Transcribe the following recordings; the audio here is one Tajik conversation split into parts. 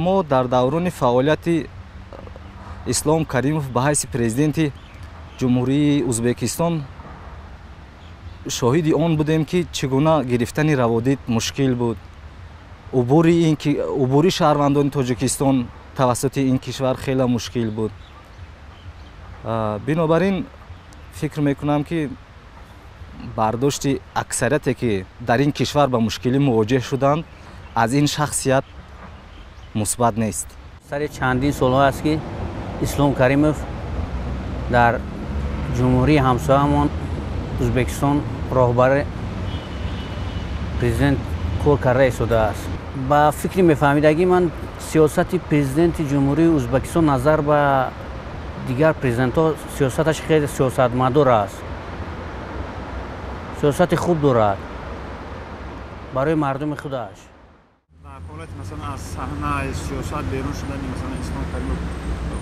Мо дар даврони фаъолияти Ислом Каримов ба ҳайси президенти Ҷумҳурии Узбекистон шоҳиди он будем, ки чӣ гуна гирифтани раводид мушкил буд. Убури шаҳрвандони Тоҷикистон тавассути ин кишвар хеле мушкил буд. Бинобар ин фикр мекунам, ки бардошти аксарияте, ки дар ин кишвар ба мушкилӣ мувоҷеҳ шуданд, аз ин шахсият мусбат нест. Сари чандин солҳо аст, ки Ислом Каримов дар ҷумҳурии ҳамсояамон Узбекистон роҳбари президент кор карда истодааст. Ба фикри мефаҳмидагӣ ман, сиёсати президенти Ҷумҳурии Узбекистон назар ба дигар президентҳо сиёсаташ хеле сиёсатмадор аст, сиёсати хуб дорад барои мардуми худаш. Дар ҳолати, масалан, аз саҳнаи сиёсат берун шудани, масалан, Ислом Каримов,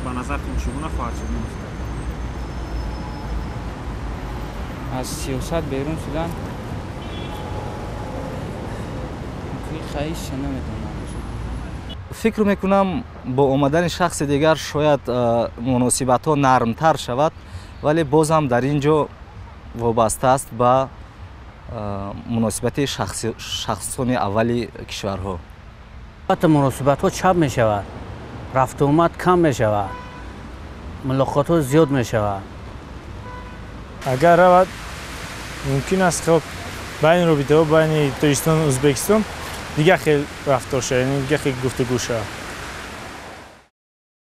ба назартон чӣ гуна хоҳад шуд муносибат? Аз сиёсат берун шудан хаиша намедонам. Фикр мекунам, бо омадани шахси дигар шояд муносибатҳо нармтар шавад, вале боз ҳам дар ин ҷо вобаста аст ба муносибати шахсони аввали кишварҳо. Албатта, муносибатҳо чап мешавад, рафтуомад кам мешавад, мулоқотҳо зиёд мешавад. Агар равад, мумкин аст, хоб, байни робитаҳо байни Тоҷикистону Узбекистон дигар хел рафтор шавад, яъне дигар хел гуфтугӯ шавад.